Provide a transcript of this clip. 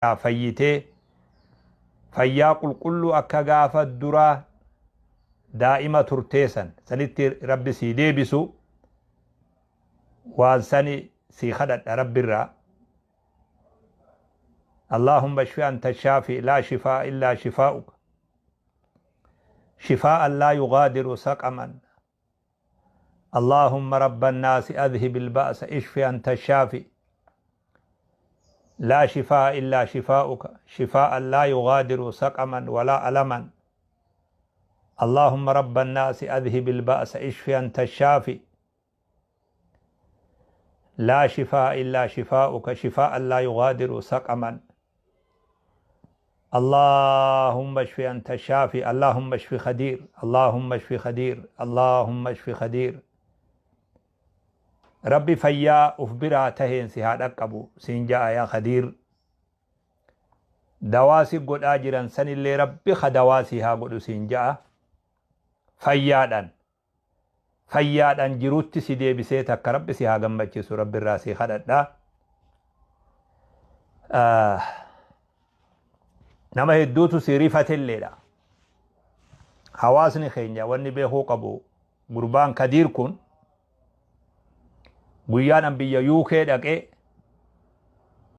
Fayyitee fayyaa qulqulluu akka gaafa duraa daa'ima turtee san sanitti Rabbi sii deebisu, waan sani sii kadhadha Rabbirraa. اللهم اشف أنت الشافي لا شفاء إلا شفاؤك شفاء لا يغادر سقما. اللهم رب الناس أذهب البأس، اشف أنت الشافي لا شفاء إلا شفاؤك شفاء لا يغادر سقما ولا ألما. اللهم رب الناس أذهب البأس، اشف أنت الشافي لا شفاء إلا شفاؤك شفاء لا يغادر سقما. اللهم اشف أنت الشافي. اللهم اشف خدير، اللهم اشف خدير، اللهم اشف خدير. Rabbi fayyaa uf biraa taheen si haa dhaqqabu siin ja'a yaa Khadiir. Dawaa si godhaa jiran sanillee Rabbi ka dawaa si haa godhu siin ja'a. Fayyaadhaan fayyaadhaan jirutti si deebisee takka Rabbi si haa gammachiisu Rabbi irraa si kadhadha. Nama hedduutu si rifatelleedha. Hawaasni keenya wanni beekuu qabu, gurbaan Kadiir kun guyyaan an biyya UK dhaqee